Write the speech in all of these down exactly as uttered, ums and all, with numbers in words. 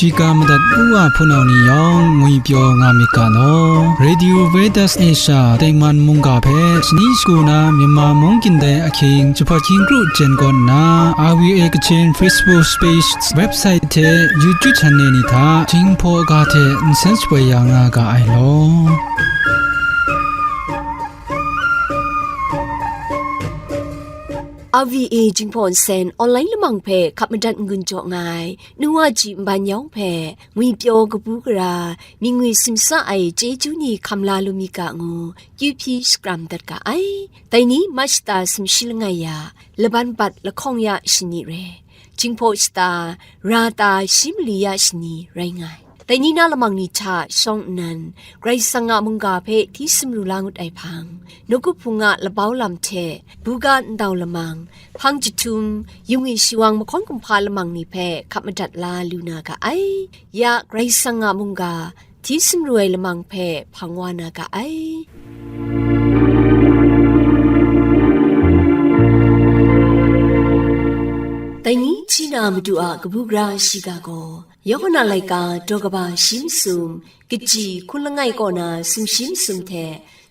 Shiga madat u wa hpunau ni yawng ngwipyaw nga myit ga law. Radio Veritas Asia tengman mungga hpe shani shagu na Myanmar mung gindai ahkying jahpat hkying kru jen kawn nna, R V A Kachin Facebook page, website hte YouTube channel ni hta Jinghpaw ga hte nsen shapoi ya nga ga ai law. R V A Jinghpaw Nsen online lamang hpe hkap madat n-gun jaw nga ai, nu wa ji nban yawng hpe, ngwipyaw kabu gara, myingwi simsa ai chyeju ni hkam la lu mi ga ngu, kyu hpyi shakram dat ga ai. Dai ni Mach shata sumshi langai ya, laban bat lahkawng ya shani re, Jinghpaw shata, ra ta shi mali ya shani rai nga ai. Dai ni na lamang ni hta shawng nnan, Karai Kasang a mungga hpe hti sumru la ngut ai hpang, nawku hpung a labau lam hte, buga ndau lamang, hpang jahtum, yungwi shawang mahkawn kumhpa lamang ni hpe hkap madat la lu na ga ai. Ya Karai Kasang a mungga, hti sumru ai lamang hpe hpang wa na ga ai. Dai ni hti na Madu a kabu gara shiga gaw, Yawhan a laika daw kaba shi masum, kaji hkun langai kaw na sumshi masum hte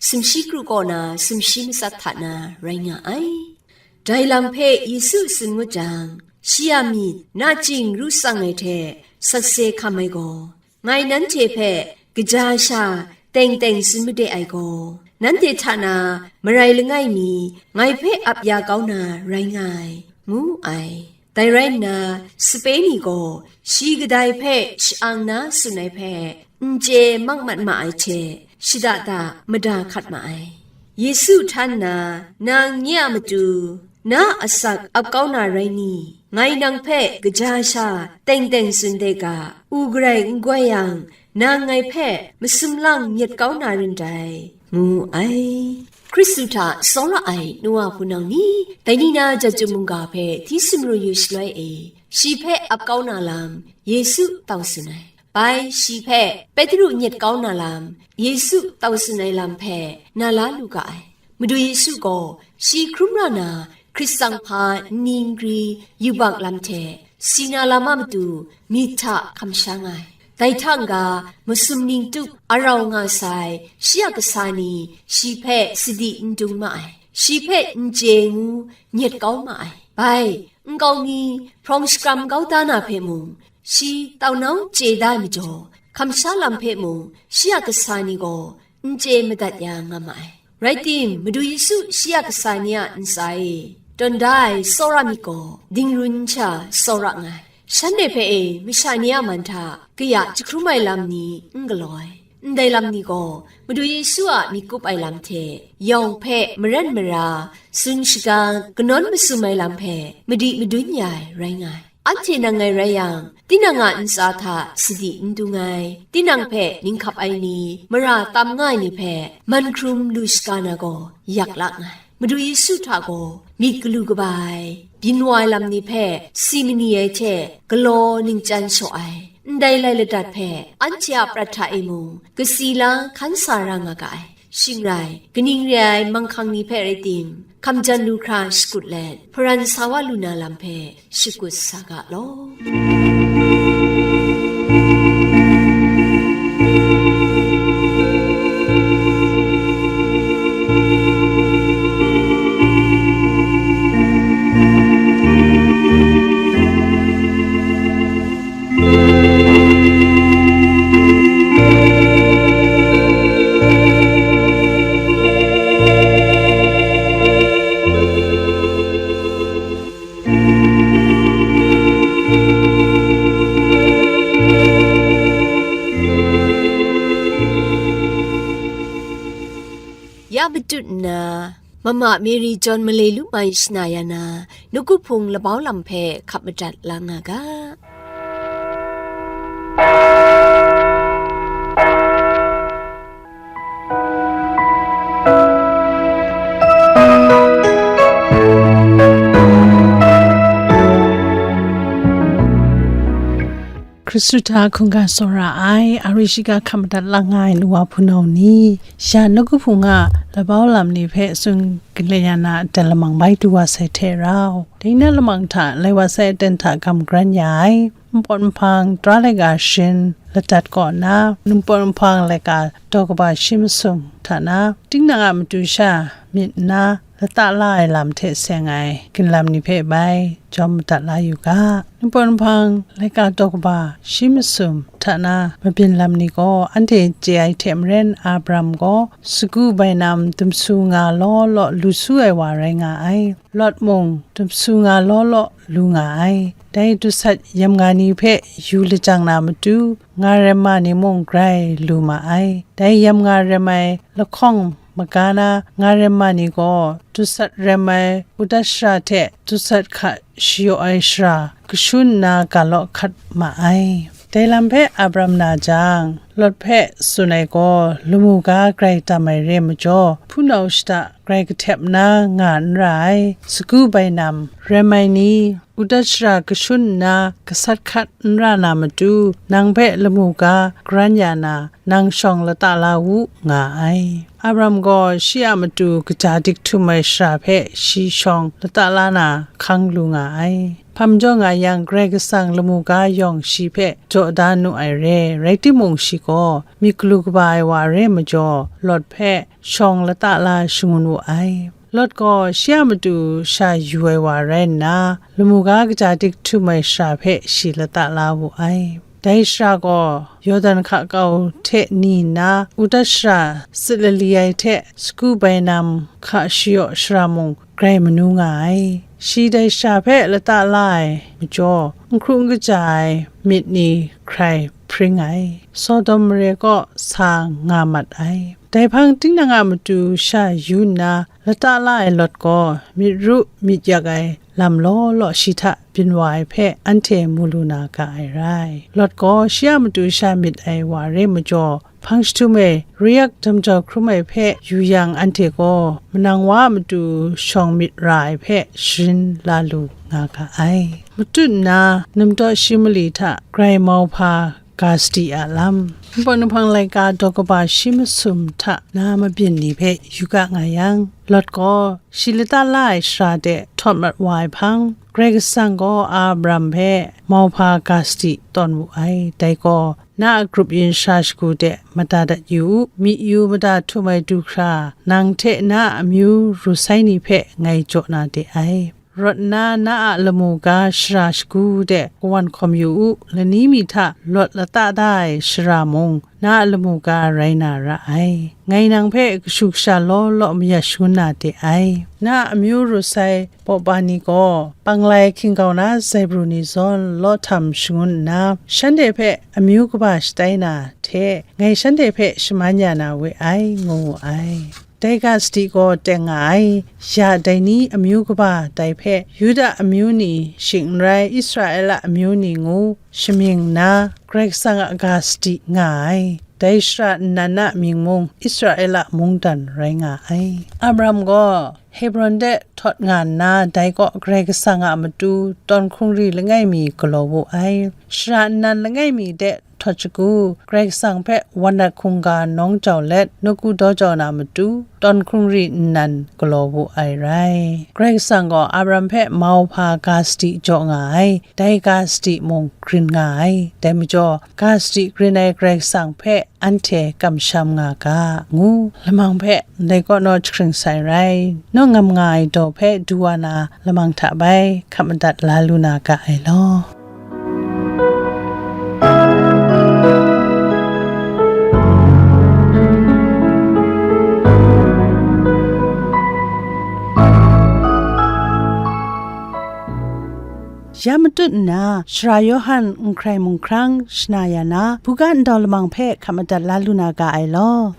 sumshi kru kaw na sumshi matsat hta na rai nga ai. Dai lam hpe Yesu tsun ngut jang, shi a myit nachying ru tsang ai hte sakse hkam ai gaw, ngai nanhte hpe kaja sha teng teng tsun made ai gaw, nanhte hta na marai langai mi ngai hpe ap ya kau na rai nga ai, ngu ai. Dai rai nna, sape ni gaw shi kadai hpe sha-ang na tsun ai hpe n chye mak mat ma ai hte, shada da mada hkat ma ai. Yesu htan nna, "Nang nye a matu, na asak ap kau na rai ni? Ngai nang hpe kaja sha teng teng tsun de ga, u garai n goi yang, nang ngai hpe masum lang nyet kau na rin dai," ngu ai. Hkristu hta tsawra ai nu wa hpunau ni, dai ni na Jahtum mungga hpe hti sumru yu shaloi e, shi hpe ap kau na lam Yesu tau tsun ai. Bai shi hpe Petru nyet kau na lam, Yesu tau tsun ai lam hpe na la lu ga ai. Madu Yesu gaw shi hkrum ra na, hkrit tsang hpa nni nkri yubak lam hte si na lam a matu myit hta hkamsha nga ai. Dai hta n-ga, masum ning tup arau nga sai shi a kasa ni shi hpe sadi n dung ma ai, shi hpe n chye ngu nyet kau ma ai. Bai, nkau mi hprawng shakram kau da na hpe mung, shi tau nau chye da ai majaw, hkamsha lam hpe mung shi a kasa ni gaw n chye madat ya nga ma ai. Rai tim, Madu Yesu shi a kasa ni a ntsa e tawn da ai tsawra myit gaw, dingrun sha tsawra nga ai. Shanhte hpe e masha ni a man hta kaya jahkrum ai lam ni n galaw ai. Ndai lam ni gaw, Madu Yesu a myit kup ai lam hte, yawng hpe maren mara, tsun shaga, kanawn masum ai lam hpe madi madun ya ai rai nga ai. Anhte nang ngai rai yang, tinang a ntsa hta sadi n dung ai, tinang hpe ninghkap ai ni, mara tam nga ai ni hpe man hkrum lu shaga na gaw, yak la nga ai. Madu Yesu hta gaw myit galu kaba ai, byin wa ai lam ni hpe si mani ai hte galaw ningchyan shaw ai, ndai lai ladat hpe anhte a prat hta e mung kasi la hkan sa ra nga ga ai. Shing rai, kaning re ai manghkang ni hpe rai tim, hkamjan lu hkra shakut let, hparan sa wa lu na lam hpe shakut sa ga law. Ya matut nna, Mama Mary John Malei Lu Mai shana ya na, nawku hpung labau lam hpe hkap madat la nga ga. Hkristu hta hkungga tsawra ai, a ri shiga hkap madat la nga ai nu wa hpunau ni, sha nawku hpung a labau lam ni hpe tsun galaw ya na aten lamang bai du wa sai hte rau, dai na lamang hta lai wa sai aten hta gam garan ya ai. Npawt nhpang tara laika sharin ladat kaw nna, npawt nhpang laika daw kaba shi masum hta na, tinang a matu sha myit nna, lata la ai lam hte seng ai ginlam ni hpe bai jawm madat la yu ga. Npawt nhpang laika daw kaba shi masum hta na mabyin lam ni gaw anhte chye ai hte maren, Abram gaw sagu bainam dumsu nga law law lu su ai wa rai nga ai. Lot mung dumsu nga law law lu nga ai. Dai dusat yamnga ni hpe yu lajang na matu, nga rem ma ni mung grai lu ma ai. Dai yamnga rem ai lahkawng maga na nga rem ma ni gaw, dusat rem ai udat shara hte dusat hka shayaw ai shara kashun nna ga law hkat ma ai. Dai lam hpe Abram na jang, Lot hpe tsun ai gaw, lamu ga grai tam ai re ai majaw, hpunau shada grai kahtep na nga n ra ai, sagu bainam rem ai ni, udat shara kashun nna gasat hkat n ra na matu, nang hpe lamu ga garan ya na, nang shawng lata la u, nga ai. Abram gaw shi a matu kaja dik htum ai shara hpe shi shawng lata la na hkang lu nga ai. Hpa majaw nga yang, Karai Kasang lamu ga yawng shi hpe jaw da nu ai re, rai timung, shi gaw myit galu kaba ai wa re ai majaw, Lot hpe shawng lata la shangun wu ai. Lot gaw shi a matu sha yu ai wa rai nna, lamu ga kaja dik htum ai shara hpe shi lata la wu ai. Dai shara gaw Yawdan hka kau hte ni nna, udat shara sit lali ai hte, sagu bainam hka shayaw shara mung grai manu nga ai. Shi dai shara hpe lata la ai majaw, n hkru n kaja ai myit ni hkrai hpring ai. Sodom mare kaw sa nga mat ai. Dai hpang tinang a matu sha yu nna, lata la ai Lot gaw myit ru myit yak ai lam law law shi hta byin wa ai hpe anhte mu lu na ga ai rai. Lot gaw shi a matu sha myit ai wa re majaw, hpang jahtum e, ruyak damjau hkrum ai hpe yu yang, anhte gaw manang wa a matu shawng myit ra ai hpe sharin la lu nga ga ai. Matut nna, namtaw shi mali hta grai mauhpa ga sadi a lam. Npawt nhpang laika daw kaba shi masum hta na mabyin ni hpe yu ga nga yang, Lot gaw shi lata la ai shara de htawt mat wa ai hpang, Karai Kasang gaw Abram hpe mauhpa ga sadi tawn wu ai. Dai gaw, na a grup yin shara shagu de mada dat yu u, myi yu mada htum ai du hkra, nang hte na a amyu ru sai ni hpe ngai jaw na de ai. Rawt nna, na a lamu ga shara shagu de kawan hkawm yu u, lani mi hta Lot lata da ai shara mung, na a lamu ga rai na ra ai. Ngai nang hpe kashu kasha law law mayat shangun na de ai. Na a amyu ru sai bawba ni gaw, panglai hkinggau na zaibru ni zawn law htam shangun nna, shanhte hpe amyu kaba shatai na hte, ngai shanhte hpe shaman ya na we ai, ngu wu ai. Dai ga sadi gaw teng nga ai. Ya dai ni amyu kaba dai hpe, Yuda amyu ni shing n rai, Israela amyu ni ngu shamying nna, Karai Kasang a ga sadi nga ai. Dai shara nnan a mying mung Israela mungdan rai nga ai. Abram gaw Hebron de htawt nga nna, dai kaw Karai Kasang a matu tawn hkungri langai mi galaw wu ai. Shara nnan langai mi de htawt shagu, Karai Kasang hpe wan nat hkungga nawng jau let, nawku daw jau na matu, tawn hkungri nnan galaw wu ai rai. Karai Kasang gaw Abram hpe mauhpa ga sadi jaw nga ai, dai ga sadi mung grin nga ai. Dai majaw, ga sadi grin ai Karai Kasang hpe anhte kamsham nga ga, ngu lamang hpe ndai kaw naw jahkring sai rai. Naw ngam nga ai daw hpe du wa na lamang hta bai hkap madat la lu na ga ai law. Ya matut nna, Sara Yawhan n hkrai mung hkrang shana ya na, buga ndau lamang hpe hkap madat la lu na ga ai law.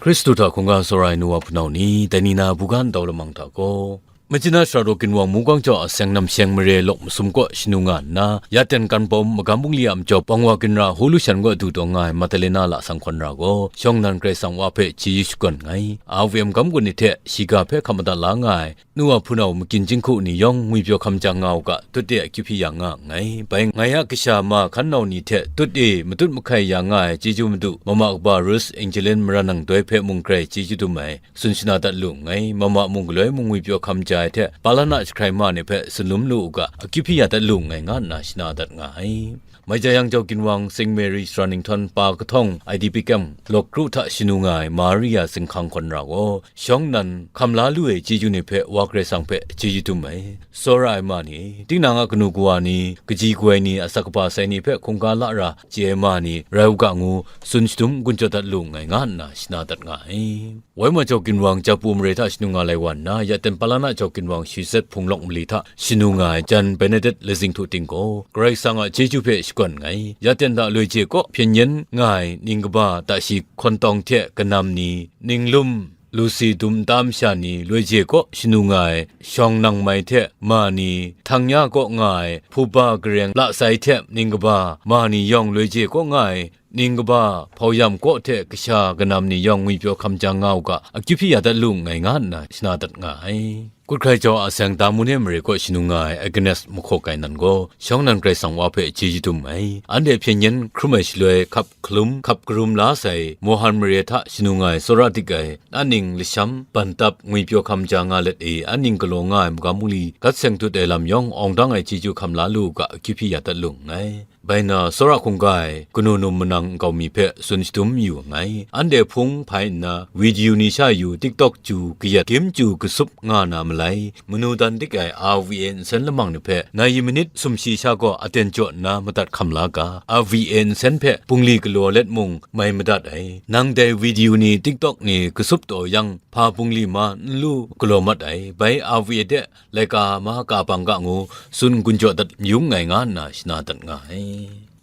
Hkristu hta hkungga tsawra ai nu wa hpunau ni, dai ni na buga ndau lamang hta gaw, Machina Sara Daw Ginwang Mungkang Jau Aseng Namsheng Mare Lawk Masum kaw shanu nga nna, ya ten kan bawm magam bungli a majaw bang wa ginra hulu shan kaw du taw nga ai Madalena lasang hkawn ra gaw, shawng nnan Karai Kasang Wa hpe chyeju shakawn nngai. A V M gam gun ni hte shiga hpe hkap madat la nga ai, nu wa hpunau magyin jinghku ni yawng ngwipyaw hkam jang nga u ga, tut de akyu hpyi ya nga nngai. Bai ngai a kasha ma hkan nau ni hte tut e matut mahkai ya nga ai chyeju madu, mama kaba Rus Angelin Maranang Doi hpe mung grai chyeju dum ai. Tsun shana dat lu nngai, mama mung galoi mung ngwipyaw hkam ja ai hte, palana jahkrai ma ni hpe tsun lum lu u ga, akyu hpyi ya dat lu nngai, nga nna shana dat nga ai. Mai ja yang Jau Ginwang Saint Mary Sara Ninghtawn Pa Kahtawng I D P Camp Lawk Kru hta shanu nga ai Maria Zinghkang hkawn ra gaw, shawng nnan hkam la lu ai chyeju ni hpe Wa Karai Kasang hpe chyeju dum ai. Tsawra ai ma ni, tinang a kanu kawa ni, kaji kawai ni, asak kaba sai ni hpe hkungga la ra chye ai ma ni, rai u ga ngu, tsun shadum n-gun jaw dat lu nngai, nga nna shana dat nga ai. Wai ma Jau Ginwang Japu mare hta shanu nga lai wa nna, ya ten palana Jau Ginwang Shi Zet Hpung Lawk Mali hta shanu nga ai Jan Benedet Lazing Htu Ting gaw, Karai Kasang a chyeju hpe shakawn nngai. Ya ten hta loi je kaw hpyen yen nga ai ning kaba ta shi hkawntawng hte kanam ni, ninglum, lusi dum nta masha ni, loi je kaw shanu nga ai shawng nang mai hte ma ni, htang ya kaw nga ai hpuba gareng la sai hte ning kaba ma ni yawng loi je kaw nga ai ning kaba, hpau yam kaw hte kasha kanam ni yawng ngwipyaw hkam jang nga u ga, akyu hpyi ya dat lu nngai, nga nna shana dat nga ai. Kut hkrai jau a seng Damun e mare kaw shanu nga ai Agnes mahkaw kai nan gaw, shawng nnan Karai Kasang Wa hpe chyeju dum ai. Anhte hpyen yen hkrum ai shaloi, hkap hkalum, hkap karum la sai Mohan mare hta shanu nga ai tsawra dik ai, anning lasham, ban tap, ngwipyaw hkam ja nga let e, anning galaw nga ai magam bungli, gat seng dut ai lam yawng awng dang ai chyeju hkam la lu u ga, akyu hpyi ya dat lu nngai. Bai na, tsawra hkungga ai kanu num manang nkau mi hpe tsun shadum yu nngai. Anhte hpung hpai nna, video ni sha yu, TikTok chyu, kayat, game chyu, kasup nga na malai, manu dan dik ai R V A nsen lamang ni hpe, nai manit sumshi sha gaw aten jaw nna madat hkam la ga, R V A nsen hpe bungli galaw let mung mai madat ai. Nang dai video ni, TikTok ni kasup taw yang, hpa bungli ma n lu galaw mat ai, bai R V A de laika mahka bang ga ngu tsun n-gun jaw dat mayung nngai, nga nna shana dat nga ai.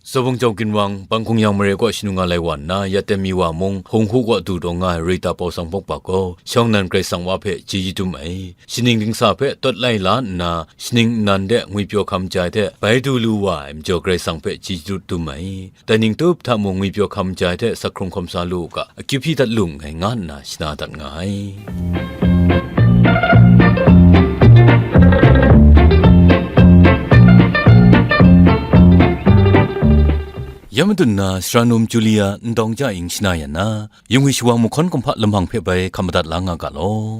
Sawbung Jau Ginwang, Bang Hkung Yang mare kaw shanu nga lai wa nna, ya ten mi wa mung, hung hu kaw du taw nga ai Rita Pawsang Bawkpa gaw, shawng nnan Karai Kasang Wa hpe chyeju dum ai. Shaning dingsa hpe tawt lai la nna, shaning nnan de ngwipyaw hkam ja ai hte, bai du lu wa ai majaw Karai Kasang hpe chyeju dum ai. Dai ning tup hta mung ngwipyaw hkam ja ai hte sak hkrung hkawm sa lu u ga, akyu hpyi dat lu nngai, nga nna shana dat nga ai. Ya madun na, Sara Num Julia Ndawng Ja Ying shana yan na, yungwi shawang mahkawn kumhpa lamang hpe bai hkam madat la nga ga law.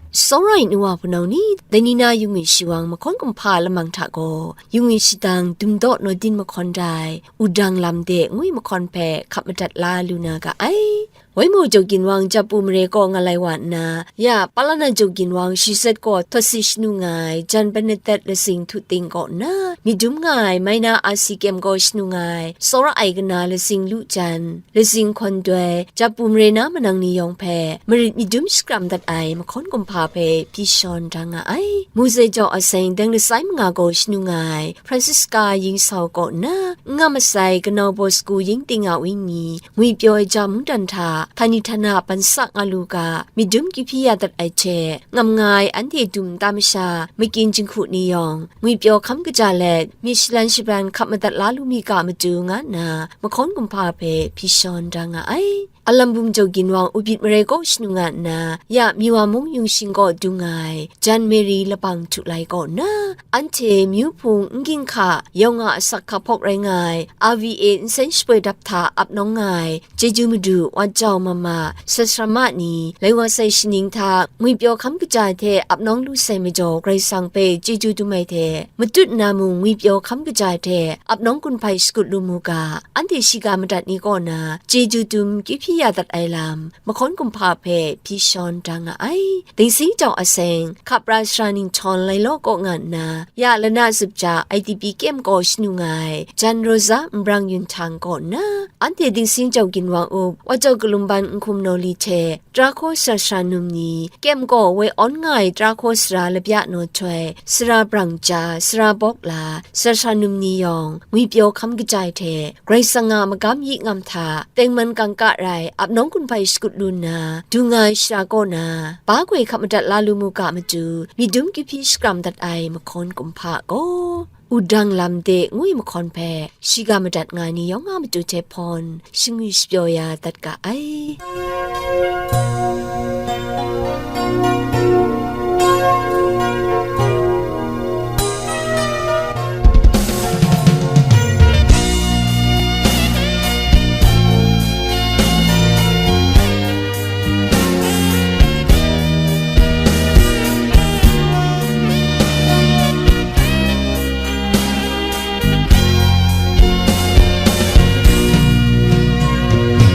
Sawrai nu wa hpunau ni, dai ni na yungwi shawang mahkawn kumhpa lamang hta gaw, yungwi shadang Dumdaw Nawdin mahkawn dai, Wudang Lam de ngwi mahkawn hpe hkap madat la lu na ga ai. Wai mu Jau Ginwang Japu mare kaw nga lai wa nna, ya palana Jau Ginwang Shi Zet kaw htawt si shanu nga ai Jan Benedet Lazing Htu Ting kaw nna, myit dum nga ai Maina R C Kem kaw shanu nga ai tsawra ai kana Lazing Lu Jan, Lazing Hkawn Doi, Japu mare na manang ni yawng hpe marit myit dum shakram dat ai mahkawn kumhpa hpe hpyi shawn da nga ai. Muzei jau a seng deng lasai manga gaw shanu nga ai Francisca Yingsau kaw nna, n nga masai kanau baw sagu yingting a wini, ngwipyaw ai ja mungdan hta, htani htana ban sa nga lu ga, myit dum kyu hpyi ya dat ai hte, ngam nga ai anhte dum nta masha, makyin jinghku ni yawng, ngwipyaw hkam kaja let, myit shalan shabran hkap madat la lu mi ga matu, nga nna, mahkawn kumhpa hpe hpyi shawn da nga ai. Alam bum jau ginwang Ubit mare kaw shanu nga nna, ya Miwa mung yung shing kaw dung nga ai, Jan Mary Labang Htu Lai kaw nna, anhte myu hpung n ging hka, yawng a asak hka hpawk rai nga ai, R V A nsen shapoi dap hta ap nawng nga ai, Chyeju Madu, Wat Jau Mama, Sasrama ni, lai wa sai shaning hta, ngwipyaw hkam kaja ai hte ap nawng lu sai majaw, Karai Kasang hpe chyeju dum ai hte, matut nna mung ngwipyaw hkam kaja ai hte, ap nawng gun hpai shakut lu mu ga, anhte shiga madat ni kaw na, chyeju dum kyu hpyi ya dat ai lam, mahkawn kumhpa hpe hpyi shawn da nga ai. Dingsing jau a seng, hkap ra sara ninghtawng lai law kaw nga nna, ya lana zup ja I D P kyem kaw shanu nga ai, Jan Rosa Nbrang Yun Htang kaw nna, anhte dingsing jau ginwang up, Wa Jau Kalumban Nhkum Naw Li hte, Tara Hkaw Sara Sara Num ni, kyem kaw woi awn nga ai Tara Hkaw Sara Labya Naw Htoi, Sara Brang Ja, Sara Bawk La, Sara Sara Num ni yawng, ngwipyaw hkam kajai hte, Karai Kasang a magam yi ngam hta tengman kangka rai ap nawng gun hpai shakut lu nna, du nga ai shara kaw na, ba goi hkap madat la lu mu ga matu, myit dum kyu hpyi shakram dat ai mahkawn kumhpa gaw, wudang lam de ngwi mahkawn hpe shiga madat nga ai ni yawng a matu hte hpawn shingwi shapyaw ya dat ga ai.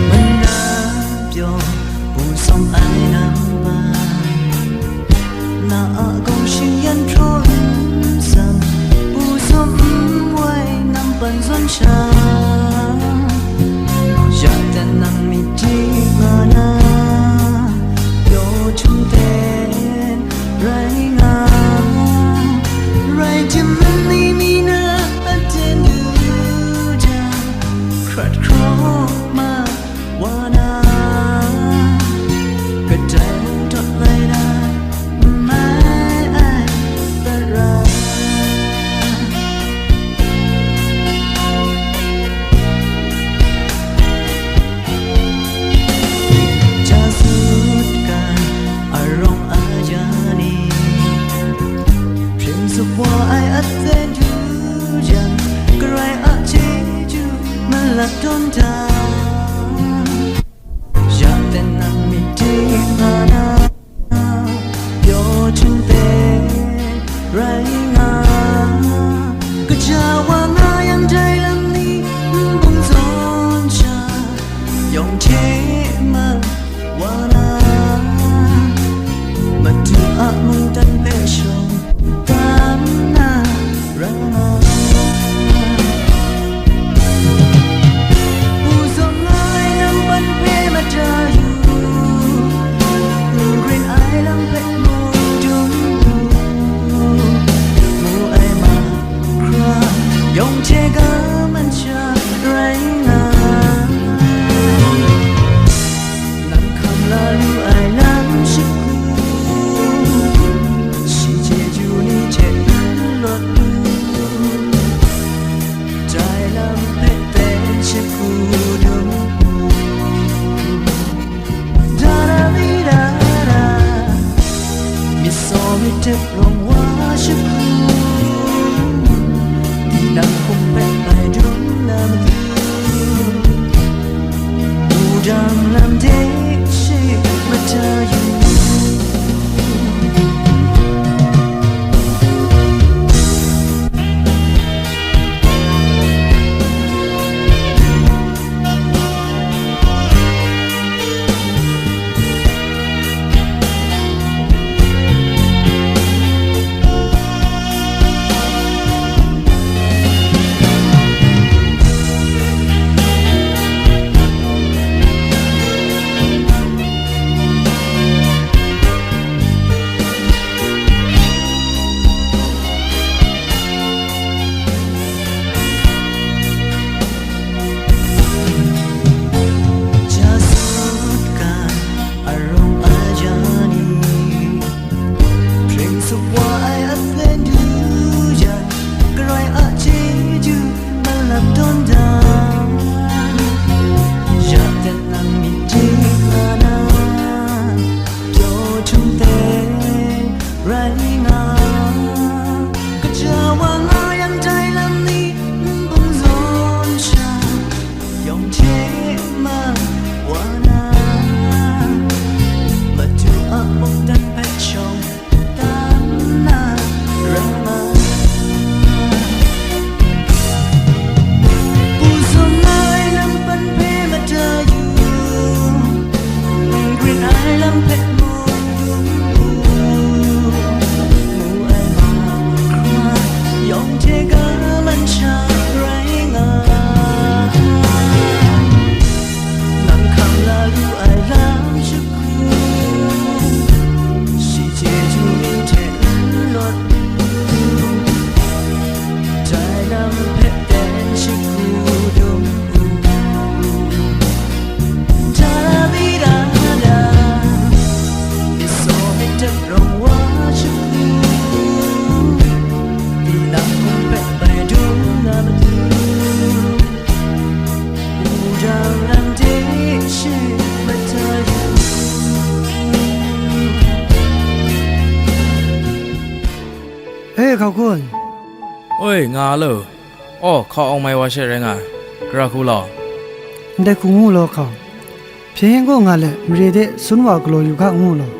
Mana pyaw, bu sawm ai nampa, na a gawng shing yan hpraw n tsang, bu sawm n wai nampan zawn sha, ya dan nang myit di nga na, pyaw htung ten rai nga, rai tim ni mi na aten du jang, hkrat hkraw ma wa na, kadai mung dawt lai na, n mai ai tara. Ja sut kan arawng aja ni, hpring zup wa ai aten du jang, Karai a chyeju malat tawn da. Ya ten nang myit di nga na, pyaw htung ten rai nga, kaja wa nga yang dai lam ni n bung zawn sha, yawng hte ma wa na, madu a mungdan hpe shawng dan na ra nga. U E, hkau kun. Oi, nga lo. Aw, hkau awng mai wa she rai nga ai. Gara hku law. Ndai hku ngu law hkau. Hpyen gaw nga let, mare de sun wa galaw yu ga ngu law.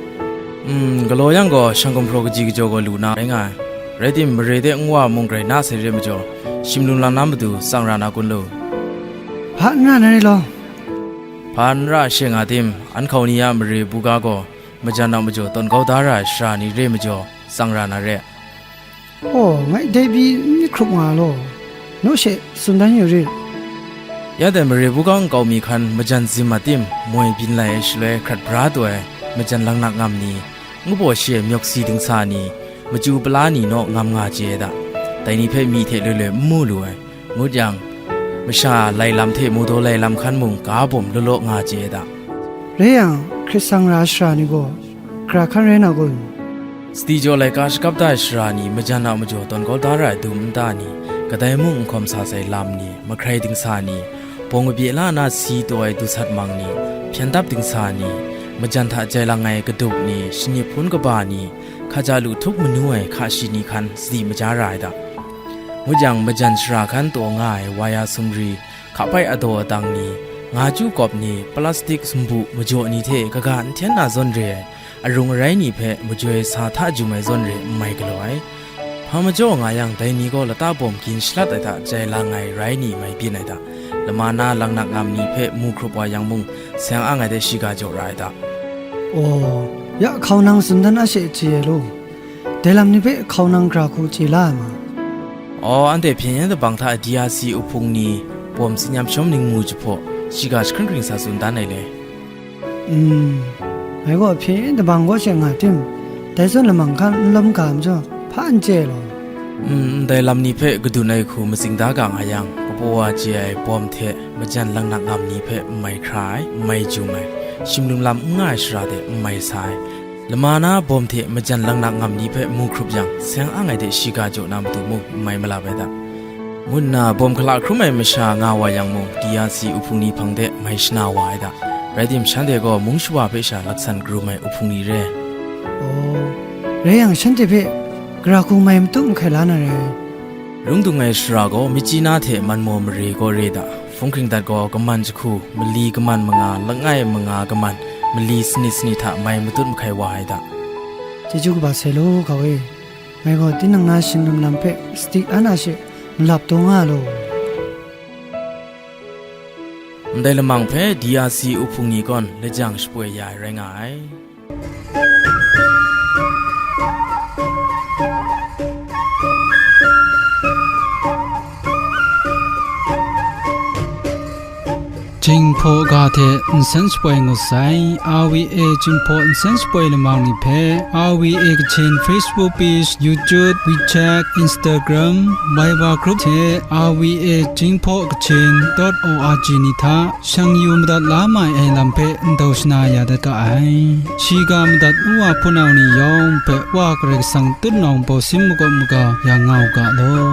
Mm, galaw yang gaw, shang gumhpraw kaji kajaw gaw lu na rai nga ai. Rai tim, mare de nwa mung grai na sai re majaw, shim lum lam na matu tsang ra na kun lo. Hpa n ra na re law. Hpa n ra she nga tim, an hkau ni a mare buga gaw, majan a majaw tawn kau da ra ai shara ni re majaw, tsang ra na re. Aw, ngai dai pyi n myit hkrup nga law, naw she tsun dan yu rit. Ya dai mare buga nkau mi hkan majan zim a tim, moi byin lai ai shaloi hkrat bra taw ai, majan langnak ngam ni, ngu baw shi ai myawk si dingsa ni, machyu pala ni naw ngam nga chye ai da. Dai ni hpe myi hte loi loi n mu lu ai. Ngut yang, masha lai lam hte mawdaw lai lam hkan mung ga bawm law law nga chye ai da. Rai yang, hkrit sang ra ai shara ni gaw, gara hkan rai na kun? Sadi jaw laika shakap da ai shara ni, majan a majaw tawn kau da ra ai dum nta ni, kadai mung n hkawm sa sai lam ni, mahkrai dingsa ni, bawng kabye la na si taw ai dusat mang ni, hpyen dap dingsa ni, majan hta jai lang ai kadup ni, shanip hpun kaba ni, hkaja lu htup manu ai hka shi ni hkan sadi maja ra ai da. Ngut yang, majan shara hkan taw nga ai waya sumri, hkapai adaw adang ni, nga chyu kawp ni, plastik sumbu majaw ni hte kaga n hten na zawn re ai, arung arai ni hpe majoi sa hta jum ai zawn re n mai galaw ai. Hpa majaw nga yang, dai ni gaw lata bawm gin shalat ai hta jai lang ai rai ni mai byin ai da. Lama na langnak ngam ni hpe mu hkrup wa yang mung, seng ang ai de shiga jaw ra ai da. Aw, ya hkau nang tsun dan a she chye ai law. Dai lam ni hpe hkau nang gara hku chye la ai ma? Aw, anhte hpyen yen dabang hta D R C uhpung ni bawm tsin yam shawm ning mu jahpaw, shiga jahkring hkring sa tsun dan ai le. Mm, ngai gaw hpyen yen dabang kaw she nga tim, dai zawn lamang hkan n lawm ga majaw, hpa n chye law. Mm, ndai lam ni hpe kadun ai hku matsing da ga nga yang, kabaw wa chye ai bawm hte majan langnak ngam ni hpe n mai hkra ai, n mai jum ai, shim lum lam n nga ai shara de n mai sa ai, lama na bawm hte majan langnak ngam ni hpe mu hkrup yang, seng ang ai de shiga jaw na matu mung n mai malap ai da, ngu nna bawm hkala hkrum ai masha nga wa yang mung, D R C uhpung ni hpang de mai shana wa ai da. Rai tim, shanhte gaw mung shawa hpe sha laksan karum ai uhpung ni re. Aw, rai yang, shanhte hpe gara hku mai matu mahkai la na rai. Rung dung ai shara gaw Myitkyina hte Manmaw mare gaw re da. Hpung hkring dat gaw kaman jahku, mali kaman manga, langai manga kaman, mali sanit sanit hta mai matut mahkai wa ai da. Chyeju kaba sai law, hkau e. Ngai gaw tinang na shim lum lam hpe sadi an a she malap taw nga law. Ndai lamang hpe D R C uhpung ni gaw lajang shapoi ya ai rai nga ai. Jinghpaw ga hte nsen shapoi ngut sai. R V A Jinghpaw nsen shapoi lamang ni hpe, R V A Kachin Facebook page, YouTube, WeChat, Instagram, Viber group hte R V A Jinghpaw Kachin dot O R G ni hta shang yu madat la mai ai lam hpe ndau shana ya dat ga ai. Shiga madat u wa hpunau ni yawng hpe Wa Karai Kasang tutnawng bawsin makawp maga ya nga u ga law.